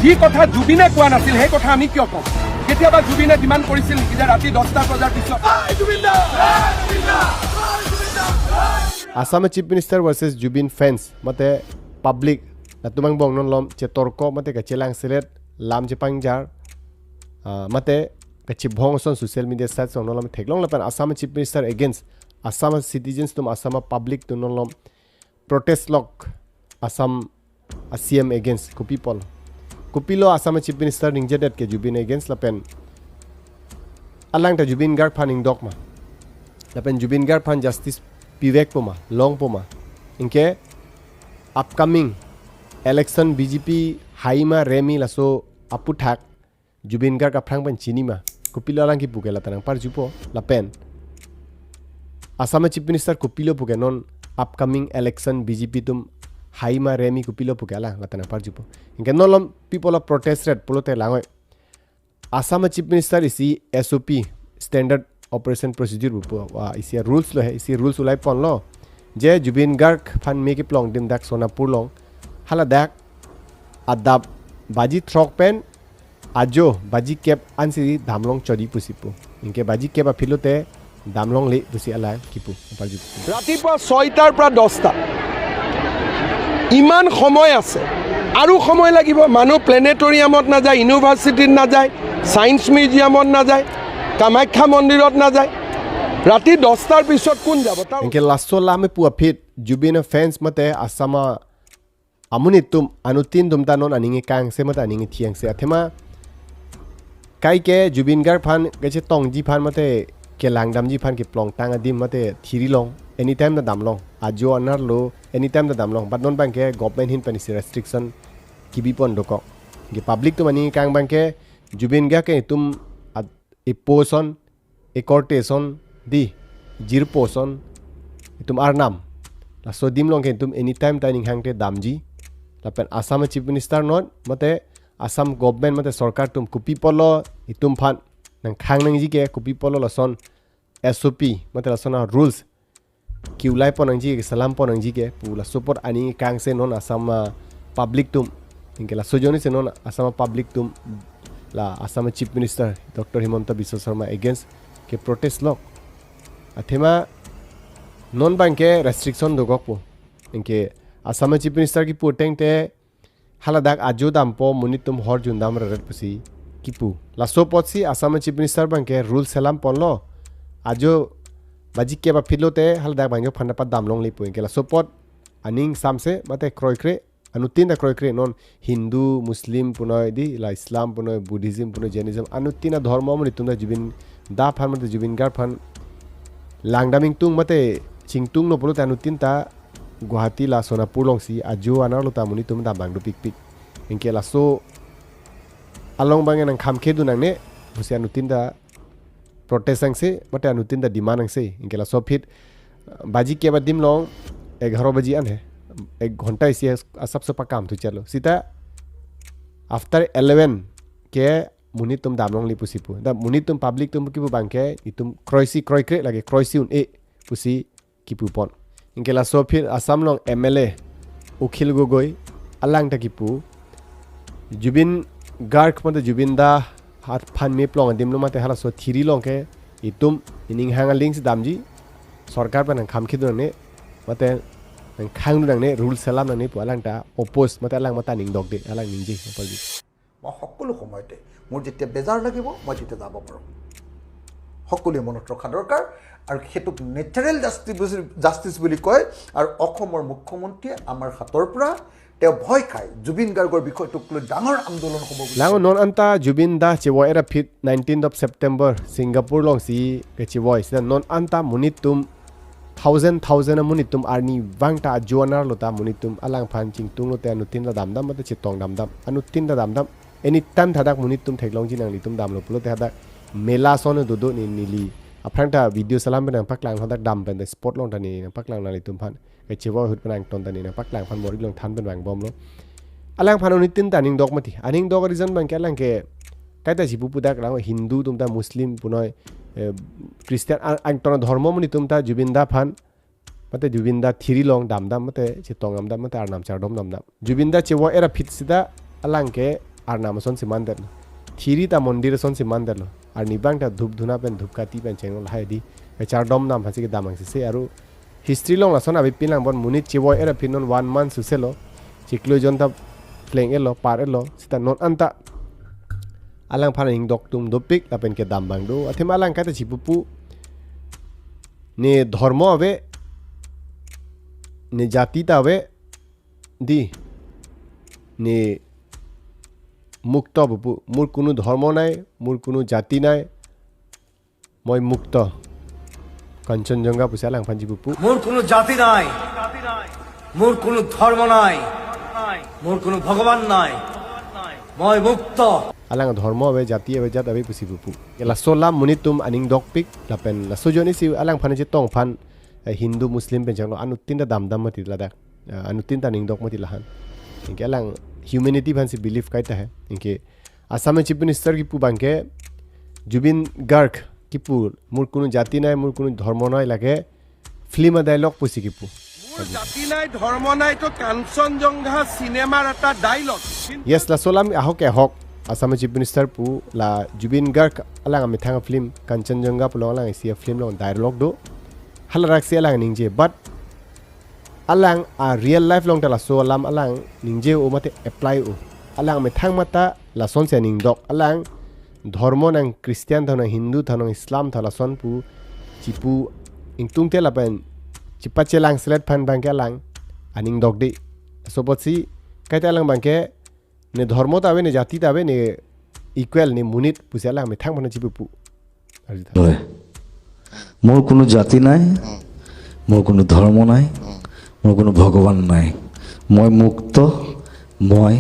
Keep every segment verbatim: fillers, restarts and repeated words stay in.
কি কথা জুবিনে কোৱা নাছিল, সেই কথা আমি কিয় কম? কেতিয়াবা জুবিনে ডিমাণ্ড কৰিছিল নেকি যে ৰাতি দহটা বজাৰ পিছত Assam Chief Minister versus Jubin fans mate public latum angbong non lom chetorko mate kachelang seret lam chepangjar ah, mate kachibhong ason social media sites along non lom theklong lapen Assam Chief Minister against Assam citizens atum Assam public atum non lom protest lok Assam a C M against kopi apot kopilo Assam Chief Minister ningjedet ke Jubin against lapen alang ta Jubin Garg aphan ingdok ma lapen Jubin Garg aphan justice pivek po ma longpo ma anke upcoming election B J P haima remi laso aputhak Jubin Garg aphrang pen chini ma kopilo alang kipu ke lata nangparjupo lapen Assam Chief Minister kopilo pu ke non upcoming election B J P atum haima remi kopilo pu ke alang lata nangparjupo anke non lom people of protest red pulote langoi Assam Chief Minister isi S O P Standard Operation Procedure pu ah, isi rules lo he isi rules ulai ponlo je Jubin Garg aphan me keplong adim dak Sonapur along haladak adap baji throk pen ajo baji kep ansi damlong chodi pusi pu anke baji kep aphi lote damlongle pusi alang kipu aparju ৰাতিপুৱা ছয়টাৰ পৰা দহটা ইমান সময় আছে আৰু সময় লাগিব মানুহ প্লেনেটৰিয়ামত নাযায় ইউনিভাৰ্চিটিত নাযায় ছায়েন্স মিউজিয়ামত নাযায় কামাখ্যা মন্দিৰত নাযায় ৰাতি দহটাৰ পিছত কোন যাব তাৰ anke laso lam pu aphi Jubin fans mate Assam amonit atum anuttin atum ta non aning kangse mate aning thiangse athema kaike Jubin Garg aphan kachetongji aphan mate kelang damji aphan keplong tang adim mate thiri long anytime ta damlong ajo anerlo anytime ta damlong but non abangke government ahin pen isi restriction kibi pon dokok anke public atum aning kang abangke Jubin Garg ke itum at- ipo ason ekorte ason di jirpo ason itum arnam laso adim along ke itum anytime ta aning hangte damji lapen Assam Chief Minister non mate Assam government mate sorkar atum kopi apotlo itum aphan nangkhang nangji ke kopi apotlo lason S O P mate lason a rules kiulai pon nangji ke salam pon nangji ke pu laso apot aning kangse non Assam ah, public atum anke laso ajoine si non Assam public atum la Assam Chief Minister Doctor Himanta Biswa Sarma against ke protest lok athema non abangke restriction dokokpo anke Assam Chief Minister kipu ateng te haladak ajo dampo monit atum hor jun dam reret pusi kipu laso apotsi Assam Chief Minister abangke rule selam ponlo ajo baji kep aphi lote haladak abangke aphan dapat damlongle pu anke laso apot aning samse mate kroikre anuttin ta kroikre non Hindu Muslim punoi di la Islam punoi Buddhism punoi Jainism anuttin adhormo amonit atum ta Jubin Da aphan mate Jubin Garg aphan langdam ingtung mate chingtungno pulote anuttin ta Guwahati la Sonapur alongsi ajo anerlo ta monit atum dam abang dopikpik anke laso along abang nangkham kedun nangne pusi anuttin ta protest angse mate anuttin ta demand angse anke laso aphi baji kep adim along egharo baji an he ek ghonta isi asap so pakam thu chalo sita after eleven ke monit atum damlongle pusi pu da monit atum public atum kipu abangke itum kroisi kroikre lake kroisi un-e pusi kipu pon anke laso aphi Assam along M L A Akhil Gogoi alang ta kipu Jubin Garg mate Jubin Da aphan me plong adim lo mate halaso thiri long ke itum ining hang aling si damji sorkar pen nangkham kedun nangne mate nangkhang dun nangne rule selam nangne pu alang ta oppose mate alang mate aning dokde alang ningje apalji মই সকলো সময়তে মোৰ যেতিয়া বেজাৰ লাগিব মই তেতিয়া যাব পাৰোঁ। সকলোৱে মনত ৰখা দৰকাৰ। আৰু সেইটোক নেচাৰেল জাষ্টিচ জাষ্টিচ বুলি কয়। আৰু অসমৰ মুখ্যমন্ত্ৰীয়ে আমাৰ হাতৰ পৰা তেওঁ ভয় খায়। জুবিন গাৰ্গৰ বিষয়টোক লৈ ডাঙৰ আন্দোলন হ'ব বুলি Lango non anta Jubin Da chevo era phit nineteenth of September Singapore alongsi kechevoi sida non anta monit atum thousand thousand amonit atum arnivang ta ajo anerlo ta monit atum alangphan chingtunglote anuttin ta damdam mate chetong damdam anuttin ta damdam anytime thadak monit atum theklongji nanglitum damlo pulote hadak mela ason dodo ne neli aphrang ta video selam pen nangpaklang hadak dam pen spot along ta ne nangpaklang nanglitum aphan kechevoi ahut pen angton ta ne nangpaklang aphan bor-i along than pen vangbomlo. Alangphan anuttin ta aning dok mati aning dok reason abangke alangke kaita si pupu dak lang Hindu atum ta Muslim punoi eh, Christian a- angton adhormo amonit atum ta Jubin Da aphan mate Jubin Da thiri long damdam mate chetong damdam mate arnam chardom damdam Jubin Da chevo era phit sida alangke arnam asonsi mandetlo. Thiri ta mondir asonsi mandetlo. Arnivang ta dhup dhuna pen dhup kati pen chenglo lahai di. Kachardom nam aphansi kedam angsese aru history along lason ave pinlang bon monit chevoi-er aphi non one month suselo. Chiklo jon ta pleng-etlo, par-etlo. Seta non anta alangphan aning doktum dopik lapen kedam abang do. Athema alang kaita chipupu. Ne dhormo ave, ne jati ta ave, di, ne mukto pupu. Mur kunu dhormo nai, mur kunu jati nai, moi mukto. Kanchanjunga pusi alangphan chipupu. মোৰ কোনো জাতি নাই, মোৰ কোনো ধৰ্ম নাই, মোৰ কোনো ভগৱান নাই, মই মুক্ত। Alang dhormo ave, jati ave, jat ave pusi pupu. Ke laso alam monit atum aning dokpik lapen laso ajoinesi alangphan chetong aphan, eh, Hindu, Muslim pen changlo anuttin ta damdam mati ladak. Eh, anuttin ta aning dok mati lahan. Anke alang humanity aphansi believe kaita hai. Anke Assam Chief Minister kipu abangke Zubeen Garg kipu, "Mur kunu jati nai, mur kunu dhormo nai," lake film a-dialogue pusi kipu. "মোৰ জাতি নাই, ধৰ্ম নাই" to Kanchanjunga cinema-r এটা dialogue. Yes, laso alam ahok ke ahok. Assam Chief Minister pu la Zubeen Garg alang amethang film Kanchanjunga pu along alang isi film along dialogue do. Halaraksi alang ningje, but alang a-real life along ta laso alam alang ningje-o mate apply-o. Alang amethang mate lasonsi aning dok. Alang dhormo nang Christian tha nang Hindu tha nang Islam tha lason pu chipu ingtungte lapen chipachelang selet aphan abangke alang aning dokde. Laso apotsi kaita alang abangke ne dhormo ta ave, ne jati ta ave, ne equal, ne monit pusi alang amethang aphan chipupu. Arju tha. হয়। মোৰ কোনো জাতি নাই, মোৰ কোনো ধৰ্ম নাই, মোৰ কোনো ভগৱান নাই। মই মুক্ত, মই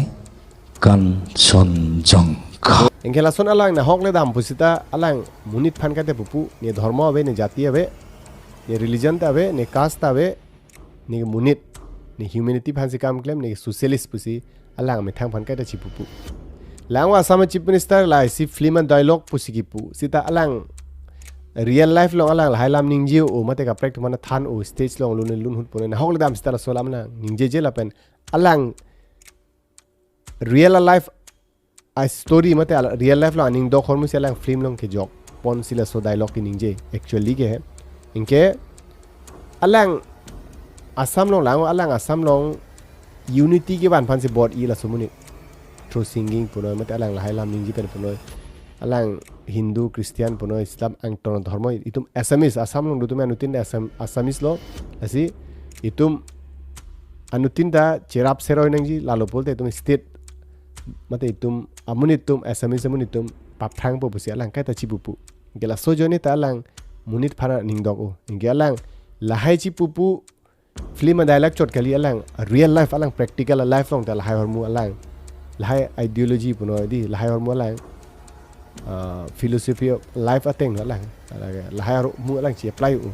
Kanchenjunga. Anke lason alang nahokle dam pusita alang monit aphan kaita pupu, ne dhormo ave, ne jati ave, ne religion ta ave, ne caste ta ave, ne monit, ne humanity aphansi kam klem, ne socialist pusi alang amethang aphan kaita chipupu. Lang Assam Chief Minister la isi film a-dialogue pusi kipu. Seta alang real life along alang lahai alam ningje-o mate kaprek atum aphan than-o stage along lun lun hut pone. Nahokle dam seta laso alam nang ningjeje lapen alang real life a-story mate al-, real life along aning dok ahormusi alang film along kejok ponsi laso dialogue keningje actually ke he. Anke alang Assam along lang alang Assam along unity kevan aphansi bor-i laso amonit. Through singing punoi mate alang lahai alam ningje pen punoi. Alang Hindu, Christian punoi, Islam angton adhormo itum Assamese, Assam along do atum anuttin ta Assam, Assamese lo. Lasi itum anuttin ta cherap seroi nangji, lalo pulote itum state mate itum amonit atum, Assamese amonit atum paphrangpo pusi alang kaita chipupu. Anke laso ajoine ta alang monit aphan aning dok-o. Anke alang lahai chipupu film a-dialogue chot kali, alang real life, alang practical life along ta lahai ahormu alang, lahai ideology punoi di, lahai ahormu alang, ah, philosophy of life ateng alang, lahai ahormu alang chi-apply-o.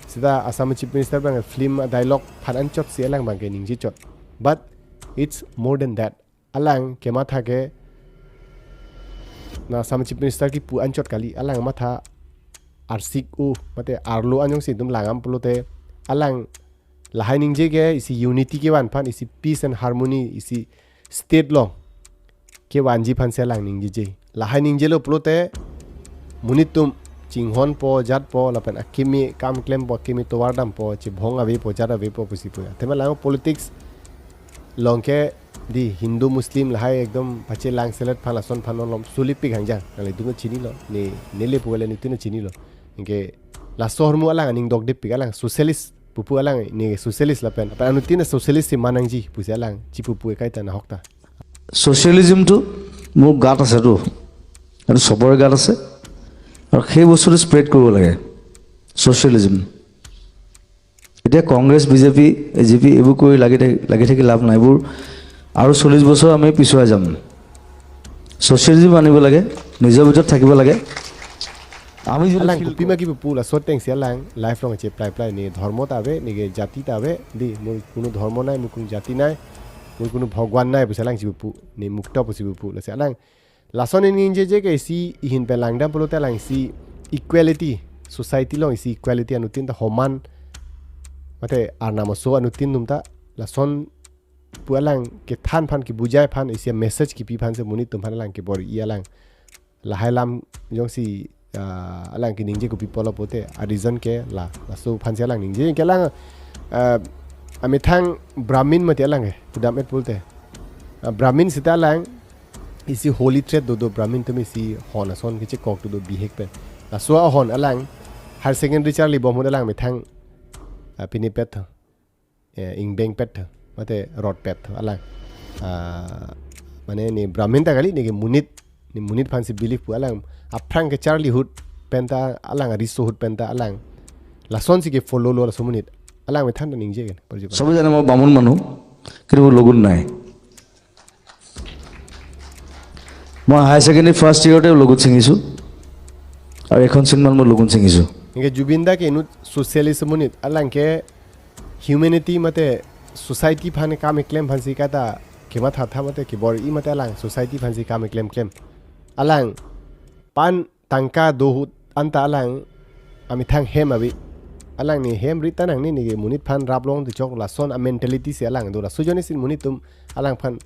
Seta Assam Chief Minister abang film a-dialogue aphan anchotsi alang abangke ningje chot. But it's more than that. Alang kematha ke na Assam Chief Minister kipu anchot kali, alang matha arsik-o mate arlo anjongsi itum langdam pulote alang lahai ningje ke isi unity kevan aphan, isi peace and harmony, isi state along kevanji aphansi alang ningjeje. Lahai ningjelo pulote monit atum chinghonpo, jatpo, lapen akimi kam klempo, akimi tovar dampo, chibhong avepo, jat avepo pusi pu. Athema lang politics along ke di Hindu Muslim lahai ekdom pachelang selet aphan lason aphan non lom sulipik hangjang. Nangli itum chinilo, ne nele pu le ne itum chinilo. Anke laso ahormu alang aning dokdepik, alang socialist pupu, alang ne socialist lapen apa anuttin ta socialist si manangji pusi alang chipupu kaita nahok ta. ছ'চিয়েলিজিমটো মোৰ গাত আছেতো, এইটো চবৰে গাত আছে আৰু সেই বস্তুটো স্প্ৰেড কৰিব লাগে ছ'চিয়েলিজিম। এতিয়া কংগ্ৰেছ, বিজেপি, এজিপি এইবোৰ কৰি লাগি থাকি, লাগি থাকি লাভ নাই। এইবোৰ আৰু চল্লিছ বছৰ আমি পিছুৱাই যাম। ছ'চিয়েলিজিম আনিব লাগে, নিজৰ ভিতৰত থাকিব লাগে। আমি যদি Alang feel kopima kipupu, laso atengsi alang life along che-apply apply, ne dhormo ta ave, ne ke jati ta ave, di mur kunu dhormo nai, mur kunu jati nai, mur kunu Bhagwan nai pusi alang chipupu, ne mukto pusi pupu. Lasi alang lason ningjeje ke isi ihin pen langdam pulote alang isi equality, society along isi equality, anuttin ta homan mate arnam aso anuttin atum ta lason pu alang kethan aphan, kebujai aphan, isi message kipi aphan si monit atum aphan alang kebor-i alang. Lahai alam jongsi, ah, alang keningje kopi apotlo pute, a reason ke la, laso aphan si alang ningje. Ke alang, ah, amethang Brahmin mati alang ke, pudam-et pulote. Ah, Brahmin seta alang, isi holy thread dodo, Brahmin atum isi hon ason kechekok dodo bihek pen. Laso ahon alang, higher secondary charlibom ahut alang methang, ah, pinipet tho. Eh, ingbengpet tho, mate rotpet tho, alang. Ah, mane ne Brahmin ta kali, neke monit, ne monit aphan si believe pu alang. Aphrang kecharli ahut penta alang, ariso ahut penta alang. Lason si ke follow lo laso monit. Alang methang ta ningje kan, parju pan. চবে জানে মই বামুণ মানুহ, কিন্তু মোৰ লগুণ নাই। মই higher secondary first ইয়েৰতে লগুণ ছিঙিছোঁ আৰু এখন চিনেমাত মই লগুণ ছিঙিছোঁ। Anke Jubin da ke inut socialist monit, alang ke humanity mate society aphan kam keklem aphan si kata kematha tha mate kebor-i mate alang society aphan si kam keklem klem. Alang pan tangka do ahut anta alang amethang hem ave. Alang ne hem rit ta nangne, neke monit aphan rap long te chok, lason a mentality si alang do. Laso ajoine si monit atum alang aphan,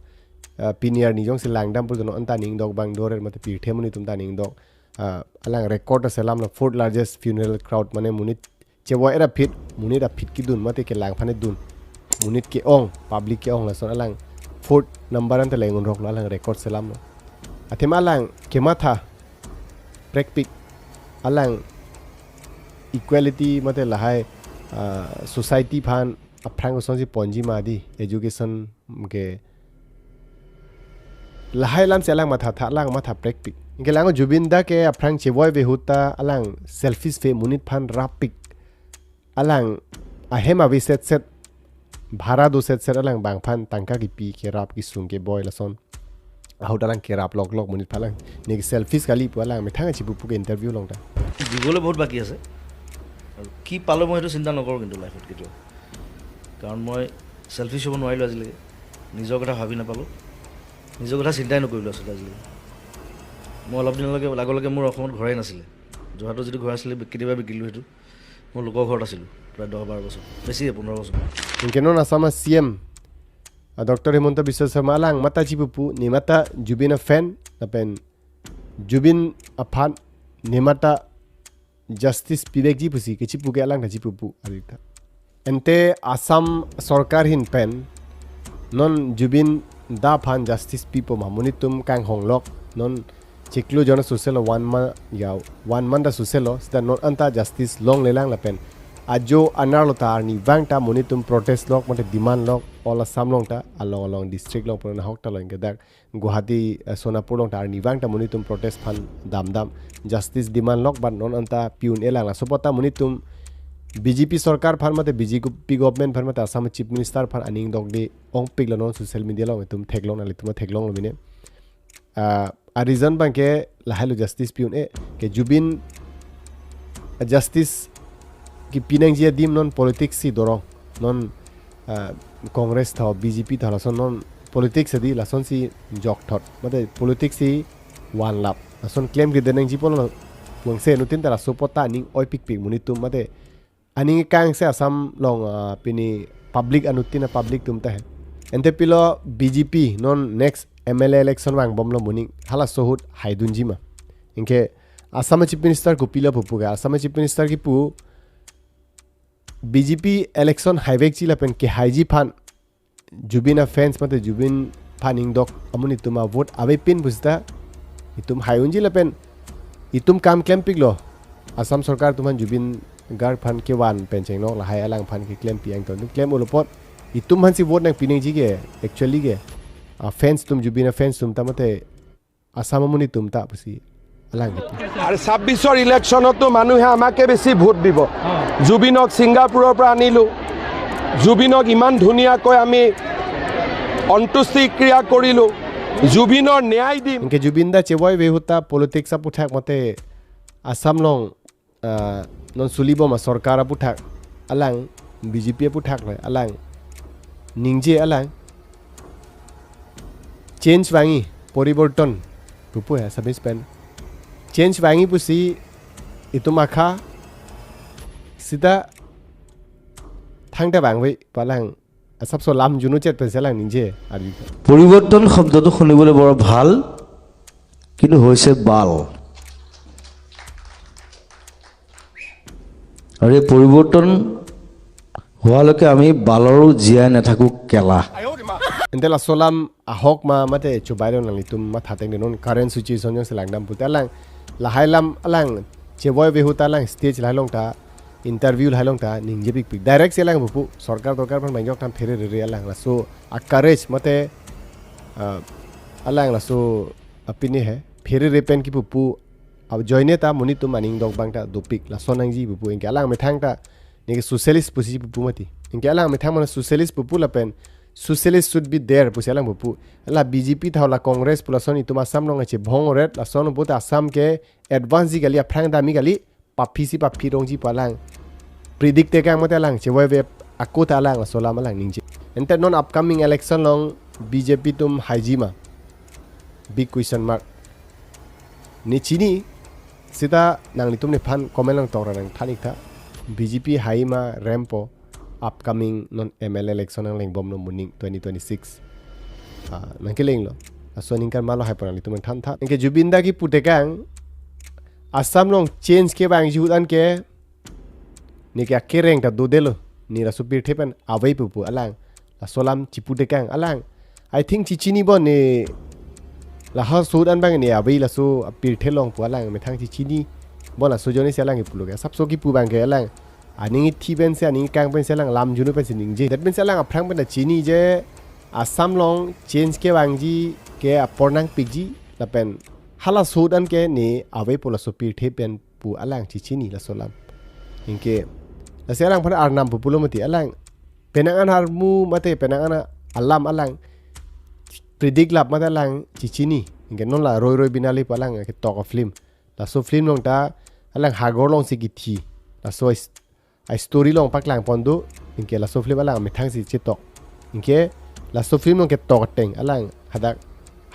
ah, pini arni jongsi langdam pulote non anta aning dok abang doret mate pirthe monit atum ta aning dok. Ah, alang record ta selamlo, fourth largest funeral crowd, mane monit chevoi-et aphi, monit aphi kedun mate kelang aphan dun. Monit ke-ong, public ke-ong, lason alang fourth number anta le-enroklo, alang record selamlo. Athema alang kematha prekpik, alang equality mate lahai, ah, society aphan aphrang kosonsi ponji ma di, education ke lahai alam si alang matha tha, alang matha prekpik. Anke lang Jubin da ke aphrang chevoi ave ahut ta alang selfish ave, monit aphan rappik. Alang ahem ave setset, bhara do setset, alang bang aphan tangka kipi, kerap kesung keboi lason ahut alang kerap loklok monit aphan, alang neke selfish kali pu alang methang chipupu ke interview along ta. দিবলৈ বহুত বাকী আছে। আৰু কি পালোঁ মই সেইটো চিন্তা নকৰোঁ কিন্তু লাইফত কেতিয়াও। কাৰণ মই ছেলফিছ হ'ব নোৱাৰিলোঁ আজিলৈকে। নিজৰ কথা ভাবি নাপালোঁ। নিজৰ কথা চিন্তাই নকৰিলোঁ আচলতে আজিলৈকে। মই অলপ দিনলৈকে, আগলৈকে মোৰ অসমত ঘৰেই নাছিলে। যোৰহাটত যিটো ঘৰ আছিলে, বি-, কেতিয়াবা বিকিলোঁ সেইটো। মই লোকৰ ঘৰত আছিলোঁ প্ৰায় দহ বাৰ বছৰ, বেছিয়ে, পোন্ধৰ বছৰ। Anke non Assam a C M, ah, Doctor Himanta Biswa Sarma alang matha chipupu, ne matha Jubin a fan, lapen Jubin aphan ne matha justice pivekji pusi kechipu ke alang ta chipupu arita. Ante Assam sorkar ahin pen non Jubin da aphan justice pipo ma, monit atum kanghonglok, non chiklo jon suselo, one month ya, one month ta suselo, seta non anta justice longlelang lapen ajo anerlo ta arnivang ta monit atum protest lok mate demand lok, all Assam along ta, along along district along pura nahok ta lo, anke dak Guwahati, eh, Sonapur along ta arnivang ta monit atum protest aphan damdam, justice demand lok, but non anta pi un-elang. Laso apot ta monit atum B J P sorkar aphan mate B J P government aphan mate Assam Chief Minister aphan aning dokde ongpiklo, non social media along itum theklong, nanglitum theklonglo mine. Ah, a reason abang ke lahailo justice pi un-e, ke Jubin, ah, justice kipi nangji adim non politics si dorong. Non, ah, Congress tho, B J P tho, lason non politics adi, lasonsi jokthot. Mate politics si vanlap. Lason claim kede nangji pulo, puangse anuttin ta laso apot ta aning oipikpik monit atum mate aning kangse Assam along, ah, pini public anuttin a public atum ta he. Ante pilo B J P non next M L A election vangbomlo moning, halaso ahut haidunji ma. Anke Assam Chief Minister kopilo pupu ke, Assam Chief Minister kipu B J P election haivekji lapen kehaiji aphan Jubin a fans mate Jubin aphan ingdok amonit atum a vote avepin pusita itum hai unji lapen itum kam klempiklo. Assam sorkar atum aphan Jubin Garg aphan kevan pen chenglok, lahai alang aphan keklempi angton atum klem-olo apot itum aphansi vote nangpi nangji ke, actually ke, ah, fans atum, Jubin a fans atum ta mate Assam amonit atum ta pusi alang gitu. আৰু ছাব্বিছৰ ইলেকশ্যনতো মানুহে আমাকে বেছি ভোট দিব। জুবিনক ছিংগাপুৰৰ পৰা আনিলোঁ, জুবিনক ইমান ধুনীয়াকৈ আমি অন্ত্যেষ্টিক্ৰিয়া কৰিলোঁ, জুবিনৰ ন্যায় দিম। Anke Jubin da chevoi-ve ahut ta politics aphuthak mate Assam along, ah, non sulibom a sorkar aphuthak, alang B J P aphuthak le, alang ningje alang change vangji, poriborton pupu he Assamese pen. Change vangji pusi itum akha sita thangta vangve pu alang Asapso lam junu chet pensi alang ningje arju. পরিবর্তন শব্দটো শুনিবলৈ বৰ ভাল, কিন্তু হৈছে বাল। আৰু এই পৰিৱৰ্তন হোৱালৈকে আমি বালৰো জীয়াই নাথাকো কেলা। Ante laso lam ahok ma mate chobai lo nanglitum matha teng de non current situation jongsi langdam pulote alang lahai lam alang chevoi vehu ta alang stage lahai along ta interview lahai along ta ningjepikpik. Direct si alang pupu sorkar torkar aphan bangjok than pherere alang laso a courage mate ah, alang laso apini he pherere pen kipupu ajoine ta monit atum aning dok bang ta dopik laso nangji pupu anke alang methang ta neke socialist pusi pupu mati. Anke alang methang mane socialist pupu lapen socialist should be there pusi alang pupu. La B J P thaula Congress pu lason itum Assam along chebhong ret lason puta Assam ke advance ji kali aphrang dam ji kali paphi si paphi rongji pu alang. Predict tekang mate alang chevoi ve ako ta alang laso lam alang ningje. Ante non upcoming election along B J P atum haiji ma. Big question mark. Ne chini seta nanglitum nephan comment along tok ra nangthan ik tha. B J P hai ma rempo upcoming non M L A election nanglengbom lo moning twenty twenty-six. Ah, nangkeleng lo. Laso aningkan malo hai pu nanglitum nangthan tha. Anke Zubeen da kipu tekang Assam along change kevangji ahut anke neke akereng ta dodelo. Ne laso pirthe pen avei pupu alang. Laso lam chipu tekang alang. I think chichini bon ne laso ahut an bang ne avei laso pirthe along pu alang methang chichini bon laso ajoine si alang kipulo ke. Asapso kipu bang ke alang aning ithi pensi aning ikang pensi alang lam junu pensi ningje. That means alang aphrang pen ta chinije Assam along change kevangji ke apor nangpikji lapen halaso ahut anke ne avei pu laso pirthe pen pu alang chichini laso lam. Anke lasi alang aphan arnam pupulo mati alang penang an armu mate penang an alam alang predict lap mate alang chichini. Anke non la Roi Roi Binali pu alang ke tok a film. Laso film along ta alang hagor alongsi kithi. Laso is- a story along paklang pon do. Anke laso film alang methang si chetok. Anke laso film along ketok ateng alang hadak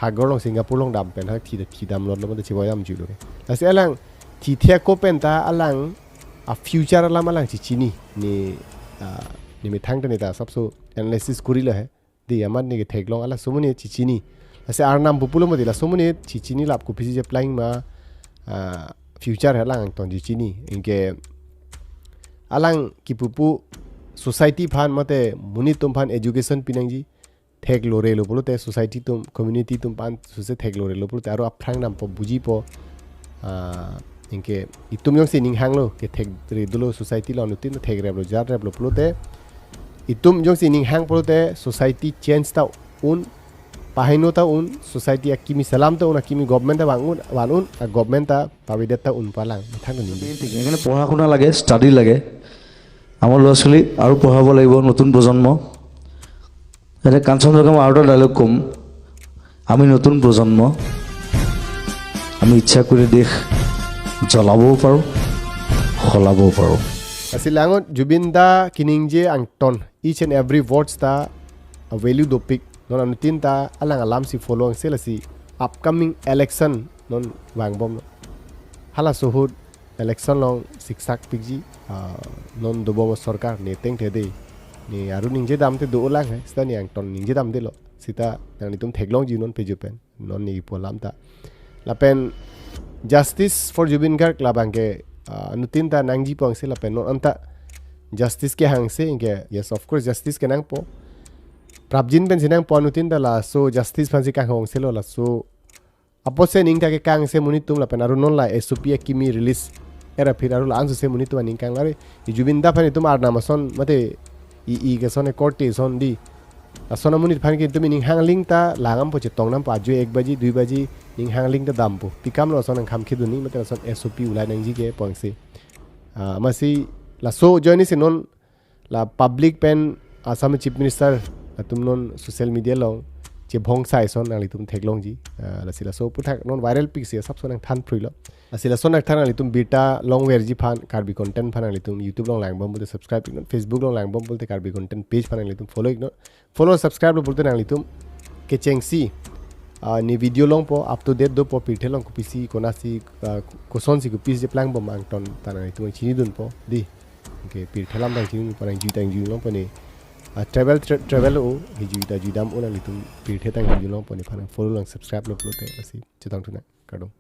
hagor along Singapore along dam pen hadak thi thi dam lot lo mate chevoi dam julo. Lasi alang thi thi ako pen ta alang a future alam alang chichini ne ah, ne methang ta ne ta asapso analysis kurilo he. Di amat ne ketheklong alang somoni chichini. Lasi arnam pupulo mati laso somoni chichini lap kopisi je plang ma ah, future alang angton chichini. Anke alang kipupu society aphan mate monit atum aphan education pinangji. Theklo relo pulote society atum community atum aphan suse theklo relo pulote aro aphrang dampo bujipo. Ah, anke itum jongsi ninghanglo ke thekre dolo society along anuttin thekreplo jarreplo pulote itum jongsi ninghang pulote society change ta un pahino ta un society akimi selam ta un akimi government ta vang un van un a government ta pavedet ta un pu alang methang ta ningje. এখানে পঢ়া শুনা লাগে, ষ্টাডি লাগে। আমাৰ ল'ৰা ছোৱালী আৰু পঢ়াব লাগিব, নতুন প্ৰজন্ম। এনে কাঞ্চনজংঘাৰ আৰু এটা ডাইলগ ক'ম, আমি নতুন প্ৰজন্ম, আমি ইচ্ছা কৰি দেশ জ্বলাবও পাৰোঁ, সলাবও পাৰোঁ। Lasi langot Zubeen da kiningje angton each and every words ta a value dopik. Non anuttin ta alang alam si follow angse lasi upcoming election non vangbomlo. Halaso ahut election along siksak pikji ah, non dobom sorkar ne tengthe de. Ne aru ningje dam te do ulang he seta ne angton ningje dam delo. Seta nanglitum theklongji non peju pen non ne ipo lam ta. Lapen justice for Zubeen Garg labang ke ah, anuttin ta nangjipo angse lapen non anta justice kehangse anke yes of course justice kenangpo. Prapjin pensi nangpo anuttin ta laso justice aphansi kanghong selo laso apotsi aning ta kekangse monit atum lapen aru non la S O P akimi release era phir aru la-an suse monit atum aning kang lare. I Zubeen da aphan itum arnam ason mate i i ke son e korte son di. Lason amonit aphan ke itum ining hangling ta langdampo chetongdampo ajo ek baji dui baji ning hangling ta dampo. Pi kam lo ason angkham khiduni mate lason S O P ulai nangji ke pu angse. Ah, amatsi laso ajoine si non la public pen Assam Chief Minister atum non social media along chebhong sai son nanglitum theklongji. Ah, lasi laso aphuthak non viral piksi asapso nangthan phruilo. Lasi lason nangthan nanglitum birta longverji aphan Karbi Content aphan nanglitum YouTube along langbom pulote subscribe iknon, Facebook along langbom pulote Karbi Content page aphan nanglitum follow iknon. Follow subscribe lo pulote nanglitum kechengsi ah, ne video longpo up to date dopo pirthe along kopisi konatsi ah, kosonsi kopisi je plangbom angton ta nanglitum chinidunpo di. Anke pirthe alam tang chinidunpo nangji tangji longpo ne. Ah, travel, tra-, travel o, hijui ta juidam o, nanglitum pirthe tang hijui longpo nephan follow lang, subscribe lo pulote, lasi chetongthu nang, kardom.